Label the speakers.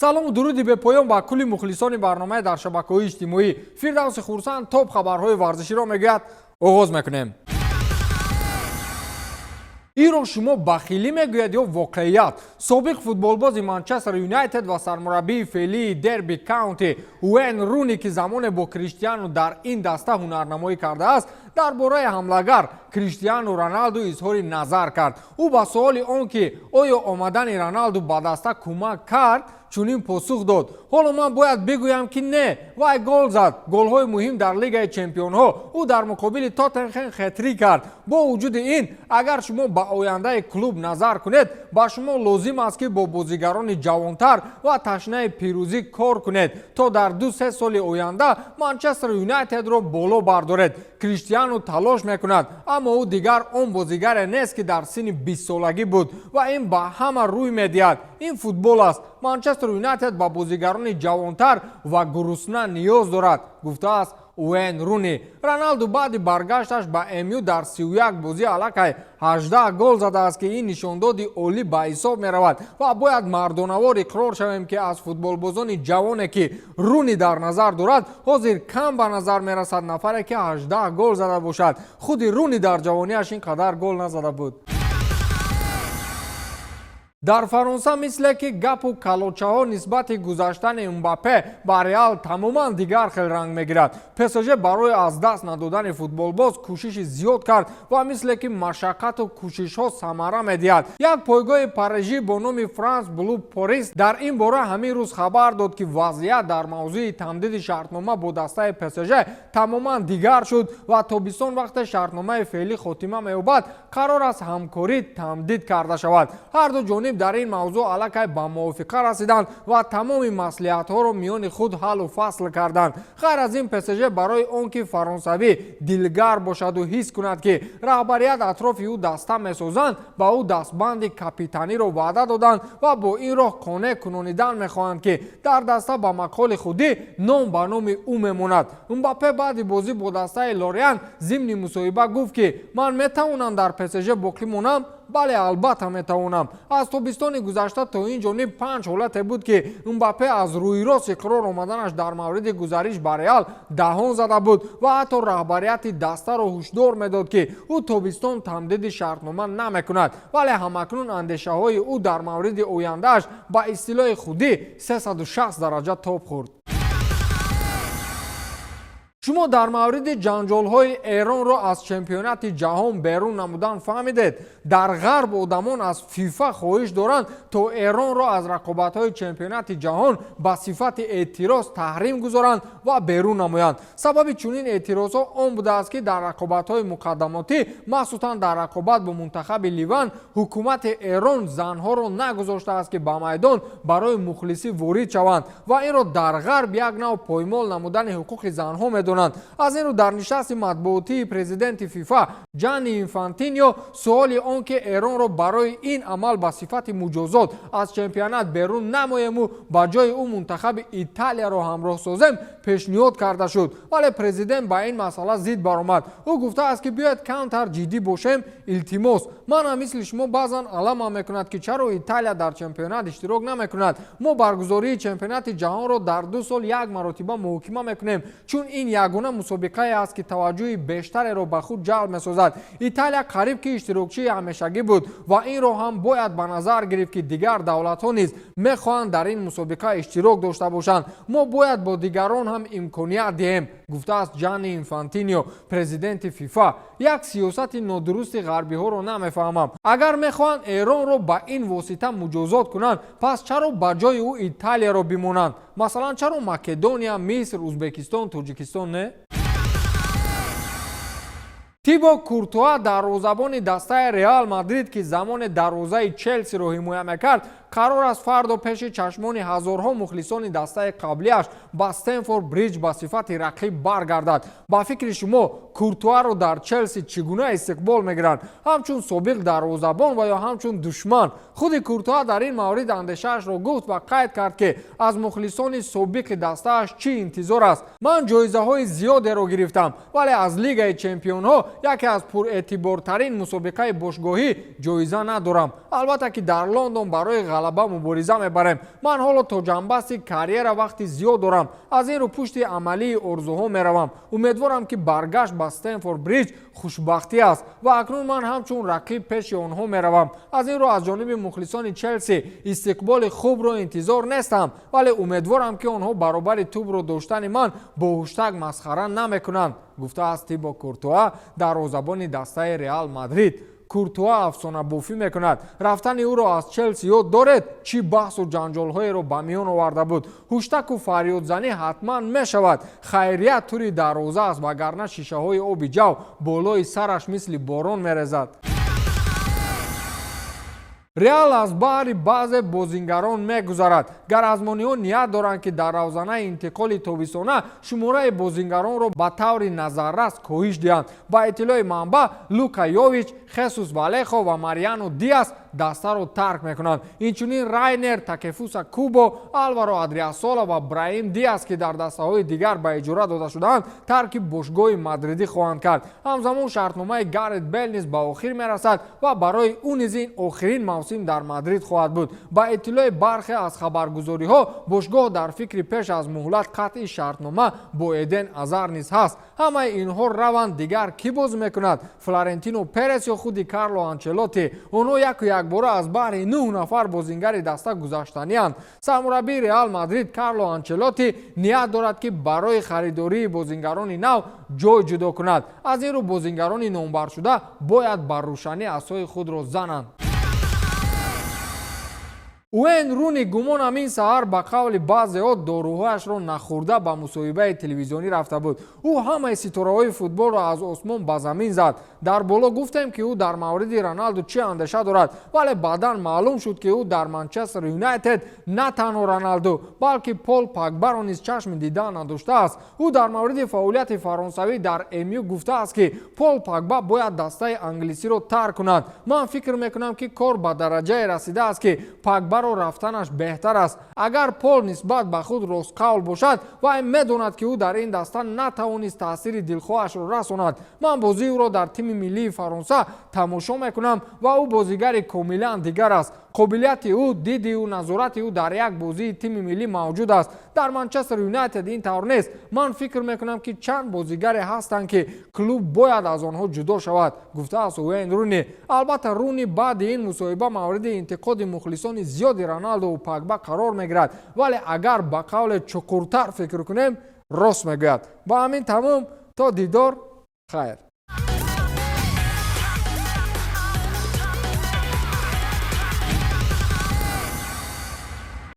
Speaker 1: Салому дуруди бепоён ба кулли мухлисони барномаи дар шабакаҳои иҷтимоӣ. Фирдавси Хурсанд топ хабарҳои варзиширо мегӯяд. Оғоз мекунем. Инро шумо бахилӣ мегӯяд ё воқеият? Собиқ футболбози Манчестер Юнайтед ва сармураббии феълии Дерби Каунти Уэн Руни, ки замоне бо Криштиану дар ин даста ҳунарнамоӣ кардааст, дар бораи ҳамлагар Криштиану Роналду изҳори назар кард. Ӯ ба суоли он ки оё омадани Роналду ба даста кӯмак кард, чунин посух дод: «Ҳоло ман бояд бигӯям, ки не. Вай гол зад, голҳои муҳим дар Лигаи чемпионҳо. Ӯ дар муқобили Тоттенхем хетрик кард. Бо вуҷуди ин, агар шумо ба ояндаи клуб назар кунед, ба шумо лозим аст, ки бо бозигарони ҷавонтар ва ташнаи пирӯзӣ кор кунед, то дар 2-3 соли оянда Манчестер Юнайтедро боло бардоред. Криштиану талош мекунад, аммо ӯ дигар он бозигаре нест, ки дар синни 20-солагӣ буд, ва ин ба ҳама рӯй медиҳад. Ин футбол аст. Манчестер Юнайтед ба бозигарони ҷавонтар ва гурусна ниёз дорад», гуфтааст Уэн Руни. Роналду баъди баргашташ ба МЮ дар 31 бозӣ аллакай 18 гол задааст, ки ин нишондоди олӣ ба ҳисоб меравад, ва бояд мардонавор иқрор шавем, ки аз футболбозони ҷавоне, ки Руни дар назар дорад, ҳозир кам ба назар мерасад нафаре, ки 18 гол зада бошад. Худи Руни дар ҷавониаш ин қадар гол назада буд. Дар Фаронса мисле ки гапу калочаҳо нисбати гузаштани Мбаппе ба Реал тамоман дигар хел ранг мегирад. ПСЖ барои аз даст надодани футболбоз кӯшиши зиёд кард ва мисле ки машаққату кӯшишҳо самара медиҳад. Як пойгоҳи парижӣ бо номи Франс Блу Порис дар ин бора ҳамин рӯз хабар дод, ки вазъият дар мавзӯи тамдиди шартнома бо дастаи ПСЖ тамоман дигар шуд ва тобистон, вақте шартномаи феълӣ хотима меёбад, қарор аст ҳамкорӣ тамдид карда шавад. Ҳарду ҷониб дар ин мавзӯъ аллакай ба мувофиқа расиданд ва тамоми маслиҳатҳоро миёни худ ҳаллу фасл карданд. Ғайр аз ин, ПСЖ барои он ки фаронсавӣ дилгарм бошаду ҳис кунад, ки раҳбарият атрофи ӯ даста месозанд, ба ӯ дастбанди капитаниро ваъда доданд ва бо ин роҳ қонеъ кунонидан мехоҳанд, ки дар даста ба мақоли худӣ ном ба номи ӯ мемонад. Мбаппе баъди бозӣ бо дастаи Лориан зимни мусоҳиба гуфт, ки «Ман метавонам дар ПСЖ боқӣ монам? Бале, албатта, метавонам». Аз тобистони гузашта то ин ҷониб панҷ ҳолате буд, ки Мбаппе аз рӯйрост иқрор омаданаш дар мавриди гузариш ба Реал даҳон зада буд ва ҳатто раҳбарияти дастаро ҳушдор медод, ки ӯ тобистон тамдиди шартнома намекунад, вале ҳамакнун андешаҳои ӯ дар мавриди ояндааш ба истилоҳи худӣ 360 дараҷа тоб хӯрд. Шумо дар мавриди ҷанҷолҳои Эронро аз чемпионати ҷаҳон берун намудан фаҳмидед? Дар ғарб одамон аз ФИФА хоҳиш доранд, то Эронро аз рақобатҳои чемпионати ҷаҳон ба сифати эътироз таҳрим гузоранд ва берун намоянд. Сабаби чунин эътирозҳо он будааст, ки дар рақобатҳои муқаддамотӣ, махсусан дар рақобат бо мунтахаби Ливан, ҳукумати Эрон занҳоро нагузоштааст, ки ба майдон барои мухлисӣ ворид шаванд, ва инро дар ғарб як нав поймол намудани ҳуқуқи занҳо медонанд. Аз ин рӯ, дар нишасти матбуотии президенти ФИФА Ҷанни Инфантино суоли он ки Эронро барои ин амал ба сифати муҷозот аз чемпионат берун намоему ба ҷои ӯ мунтахаби Италияро ҳамроҳ созем пешниҳод карда шуд, вале президент ба ин масъала зид баромад. Ӯ гуфтааст, ки биёед, камтар ҷиддӣ бошем, илтимос. Манам мисли шумо баъзан аламам мекунад, ки чаро Италия дар чемпионат иштирок намекунад. Мо баргузории чемпионати ҷаҳонро дар 2 сол як маротиба муҳокима мекунем, чун ин ягона мусобиқае аст, ки таваҷҷӯҳи бештареро ба худ ҷалб месозад. Италия қариб ки иштирокчии ҳамешагӣ буд ва инро ҳам бояд ба назар гирифт, ки дигар давлатҳо низ мехоҳанд дар ин мусобиқа иштирок дошта бошанд. Мо бояд бо дигарон ҳам имконият диҳем», гуфтааст Ҷанни Инфантино, президенти ФИФА. Як сиёсати нодурусти ғарбиҳоро намефаҳмам. Агар мехоҳанд Эронро ба ин восита муҷозот кунанд, пас чаро ба ҷои ӯ Италияро бимонанд? Масалан, чаро Македония, Миср, Ӯзбекистон, Тоҷикистон не? Тибо Куртуа, дарвозабони дастаи Реал Мадрид, ки замоне дарвозаи Челсиро ҳимоя мекард, қарор аст фардо пеши чашмони ҳазорҳо мухлисони дастаи қаблиаш ба Стэмфорд Бриҷ ба сифати рақиб баргардад. Ба фикри шумо, Куртуаро дар Челси чӣ гуна истиқбол мегиранд? Ҳамчун собиқ дарвозабон ва ё ҳамчун душман? Худи Куртуа дар ин маврид андешаашро гуфт ва қайд кард, ки аз мухлисони собиқи дастааш чӣ интизор аст. «Ман ҷоизаҳои зиёдеро гирифтам, вале аз Лигаи чемпионҳо, яке аз пурэътибортарин мусобиқаи бошгоҳӣ, ҷоиза надорам. Албатта, ки дар Лондон барои ғалаба Ғалаба мубориза мебарем. Ман ҳоло то ҷамъбасти карьера вақти зиёд дорам, аз ин рӯ пушти амалии орзуҳо меравам. Умедворам, ки баргашт ба Стэмфорд Бриҷ хушбахтӣ аст ва акнун ман ҳамчун рақиб пеши онҳо меравам. Аз ин рӯ аз ҷониби мухлисони Челси истиқболи хубро интизор нестам, вале умедворам, ки онҳо баробари тӯбро доштани ман бо ҳуштак масхара намекунанд, гуфтааст Тибо Куртуа, дарвозабони дастаи Реал Мадрид. Куртуа афсонабофӣ мекунад. Рафтани ӯро аз Челси ёд доред, чӣ баҳсу ҷанҷолҳоеро ба миён оварда буд? Ҳуштаку фарёдзанӣ ҳатман мешавад. Хайрият, тури дарвоза аст, вагарна шишаҳои оби ҷав болои сараш мисли борон мерезад. Реал аз баҳри баъзе бозингарон мегузарад. Гаразмониҳо ният доранд, ки дар равзанаи интиқоли тобистона шумораи бозингаронро ба таври назаррас коҳиш диҳанд. Ба иттилои манбаъ, Лука Йович, Хесус Валехо ва Мариано Диас дастаро тарк мекунанд. Инчунин Райнер, Такефуса Кубо, Алваро Одриосола ва Браим Диас, ки дар дастаҳои дигар ба иҷора дода шудаанд, тарки бошгоҳи мадридӣ хоҳанд кард. Ҳамзамон шартномаи Гарет Бел низ ба охир мерасад ва барои ӯ низ ин охирин мавсим дар Мадрид хоҳад буд. Ба иттилои бархе аз хабаргузориҳо, бошгоҳ дар фикри пеш аз муҳлат қатъи шартнома бо Эден Азар низ ҳаст. Ҳамаи инҳо раванд, дигар кӣ бозӣ мекунад? Флорентино Перес ё худи Карло Анчелоти? Онҳо яку якбора аз баҳри нӯҳ нафар бозингари даста гузаштанианд. Сармураббии Реал Мадрид Карло Анчелоти ният дорад, ки барои харидории бозингарони нав ҷой ҷудо кунад. Аз ин рӯ бозингарони номбаршуда бояд ба рӯшанӣ асои худро зананд. Уэйн Руни, гумонам, ин саҳар, ба қавли баъзеҳо, доруҳояшро нахӯрда ба мусоҳибаи телевизионӣ рафта буд. Ӯ ҳамаи ситораҳои футболро аз осмон ба замин зад. Дар боло гуфтем, ки ӯ дар мавриди Роналду чӣ андеша дорад, вале баъдан маълум шуд, ки ӯ дар Манчестер Юнайтед на танҳо Роналду, балки Пол Пагбаро низ чашми дидан надоштааст. Ӯ дар мавриди фаъолияти фаронсавӣ дар МЮ гуфтааст, ки Пол Пагба бояд дастаи англисиро тарк кунад. Ман фикр мекунам, ки кор ба дараҷае расидааст, ки Пагбаро рафтанаш беҳтар аст. Агар Пол нисбат ба худ ростқавл бошад, вай медонад, ки ӯ дар ин даста натавонист таъсири дилхоҳашро расонад. Ман бозии ӯро дар тими миллии Фаронса тамошо мекунам ва ӯ бозигари комилан дигар аст. Қобилияти ӯ, диди ӯ, назорати ӯ дар як бозии тими миллӣ мавҷуд аст. Дар Манчестер Юнайтед ин тавр нест. Ман фикр мекунам, ки чанд бозигаре ҳастанд, ки клуб бояд аз онҳо ҷудо шавад, гуфтааст Уэйн Руни. Албатта, Руни баъди ин мусоҳиба мавриди интиқоди мухлисони зиёди Роналдову Пагба қарор мегирад, вале агар ба қавле чуқуртар фикр кунем, рост мегӯяд. Ба ҳамин тамом, то дидор, хайр.